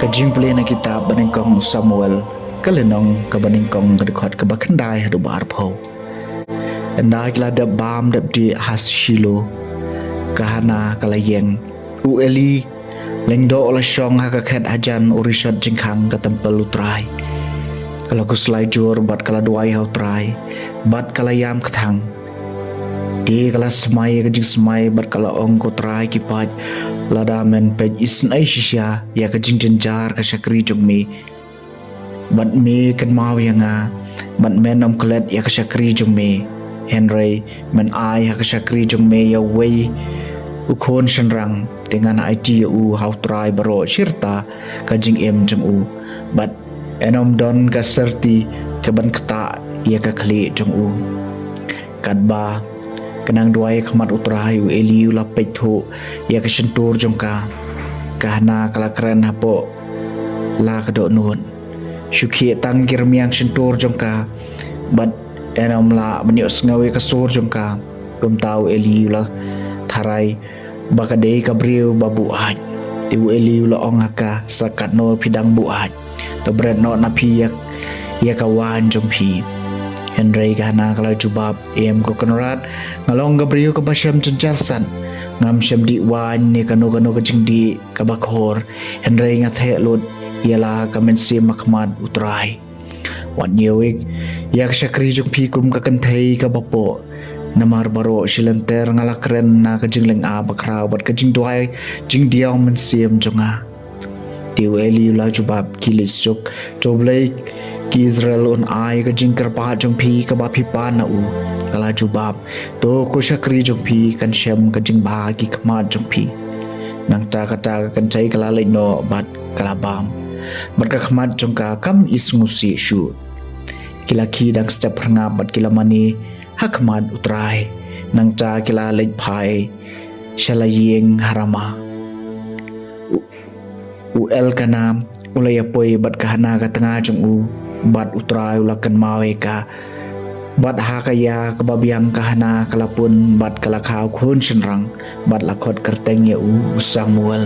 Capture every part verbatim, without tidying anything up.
Ka jingpule na kitab ba nyngkong Samuel, ka lynnong kaba nyngkong, ka dkhot kaba khyndai haduh ba arphew. Ynda ki la dep bam dep dih ha Shilo, ka Hana ka la ïeng. U Eli lyngdoh u la shong ha ka khet hajan u rishot jingkhang ka templ U Trai. Ka la khuslai jur bad ka la duwai ha U Trai bad ka la ïam kthang. Te ka la smai ïa ka jingsmai bad ka la ong, Ko Trai ki paid, lada men peit isynei shisha ïa ka jingjynjar ka shakri jong me, bad me kynmaw ïa nga, bad men ym klet ïa ka shakri jong me, hynrei men ai ha ka shakri jong me ïa uwei u khun shynrang, te ngan aiti ïa u ha U Trai baroh shirta ka jingim jong u, bad yn ym don ka syrti kaban ktah ïa ka khlieh jong u. Katba ka nang duwai ha khmat U Trai, u Eli u la peit thuh ïa ka shyntur jong ka. Ka Hana ka la kren hapoh la ka dohnud. Shu khie tang ki rmiang shyntur jong ka, bad yn ym lah ban ïohsngew ïa ka sur jong ka. Kumta u Eli u la tharai ba ka dei ka briew ba buaid. Te u Eli u la ong ha ka, Sa katno phi dang buaid? To bret noh na phi ïa, ïa ka waiñ jong phi. Hynrei ka Hana ka la jubab, Em ko Kynrad, nga long ka briew kaba shem jynjar san. Ngam shem dih waiñ ne kano kano ka jingdih kaba khor. Hynrei nga theh lut ïa la ka mynsiem ha khmat U Trai. Wat ñiew ïa ka shakri jong phi kum ka kynthei kaba poh. Namar baroh shi lynter nga la kren na ka jinglynga bakhraw bad ka jingduwai jingdiaw mynsiem jong nga. Te u Eli u la jubab, Khie leit suk, to U Blei ki Israel un ai ka jingkyrpad jong phi kaba phi pan na u. Ka la jubab, To ko shakri jong phi kan shem ka jingbha ha ki khmat jong phi. Nangta kata ka kynthei ka la leit noh bad ka la bam, bad ka khmat jong ka kam isngusieh shuh. Ki la khie dang step phyrngap bad ki la mane ha khmat U Trai. Nangta ki la leit phai sha la ïing ha Rama. U, u Elkana u la ïapoi bad ka Hana ka tnga jong u, bad U Trai u la kynmaw ïa ka. Bad ha ka ïa kaba biang ka Hana ka la pun bad ka la kha u khun shynrang, bad la khot kyrteng ïa u, u Samuel.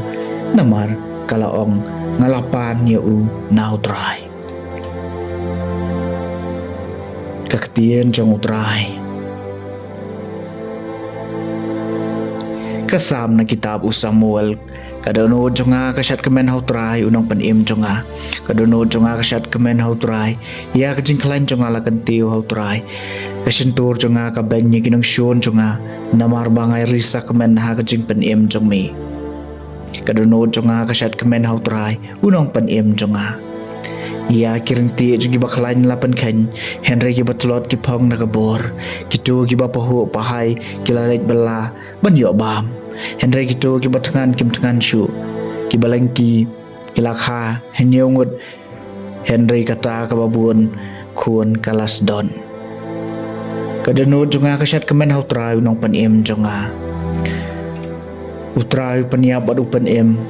Namar ka la ong, Nga la pan ïa u na U Trai. Ka ktien jong U Trai. Ka Salm na kitab u Samuel. Ka dohnud jong nga ka shad kmen ha U Trai, U Nongpynim jong nga. Ka dohnud jong nga ka shad kmen ha U Trai, ïa ka jingkhlaiñ jong nga la kyntiew ha U Trai. Ka shyntur jong nga ka beiñ ïa ki nongshun jong nga, namar ba nga ri sakmen ha ka jingpynim jong me. Ka dohnud jong nga ka shad kmen ha U Trai, U Nongpynim jong nga. Ïa ki ryntih jong kiba khlaiñ la pynkheiñ, hynrei kiba tlot ki phong na ka bor. Kito kiba pahuh pahai ki la leit bylla ban ïoh bam, hynrei kito kiba thngan kim thngan shuh. Kiba lyngkhi ki la kha hynñiew ngut, hynrei kata kaba bun khun ka la sdon. Ka dohnud jong nga ka shad kmen ha U Trai, U Nongpynim jong nga. U Trai u pynïap bad u pynim,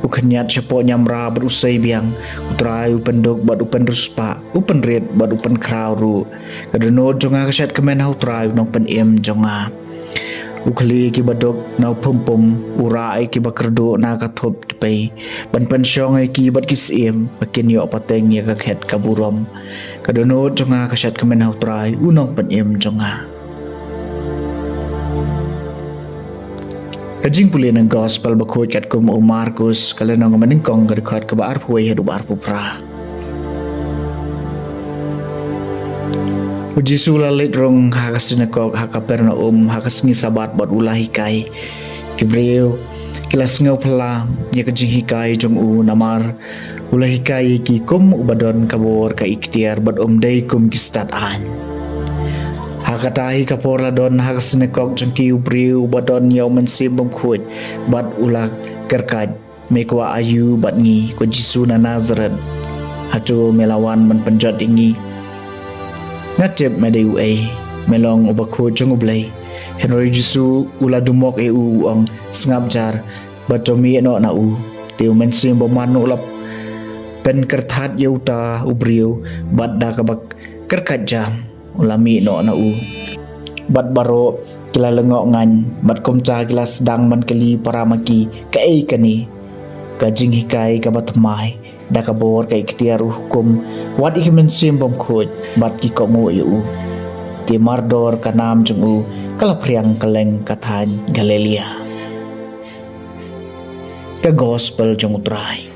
u khynñiat shapoh ñiamra bad u sei biang. U Trai u pynduk bad u pynriewspah, u pynrit bad u pynkhraw ruh. Ka dohnud jong nga ka shad kmen ha U Trai, U Nongpynim jong nga. U khlieh ïa kiba duk na u pum pum, u rah ïa kiba kyrduh na ka thup tpei, ban pynshong ïa ki bad ki syiem ba kin ïoh pateng ïa ka khet ka burom. Ka dohnud jong nga ka shad kmen ha U Trai, U Nongpynim jong nga. Ka jingpule na ka Gospel bakhuid katkum u Markus, ka lynnong ba nyngkong, ka dkhot kaba arphew wei haduh ba arphew phra. U Jisu u la leit rung ha ka sinagog ha Kapernaum ha ka sngi Sabbath bad u la hikai. Ki briew ki la sngewphylla ïa ka jinghikai jong u, namar u la hikai ïa ki kum uba don ka bor ka iktiar bad um dei kum ki stad aiñ. Ha kata hi ka por la don ha ka sinagog jong ki u briew uba don ïa u mynsiem bymkhuid bad u la kyrkhat, Me kwah aïu bad ngi, ko Jisu na Nasareth? Hato me la wan ban pynjot ïa ngi? Nga tip me dei uei, me long u Bakhuid jong U Blei. Hynrei u Jisu u la dumok ïa u, u ong, Sngap jar bad to mih noh na u. Te u Mynsiem Bakhuid u la pynkyrthat ïa uta u briew bad da kaba kyrkhat jam u la mih noh na u. Bad baroh ki la lyngngoh ngaiñ bad kumta ki la sdang ban kylli para ma ki, Kaei kane? Ka jinghikai kaba thymmai da ka bor ka iktiar u hukum, wat ïa ki mynsiem bymkhuid bad ki kohnguh ïa u. Te mardor ka nam jong u ka la phriang kylleng ka thaiñ Galilaïa. Ka Gospel jong U Trai.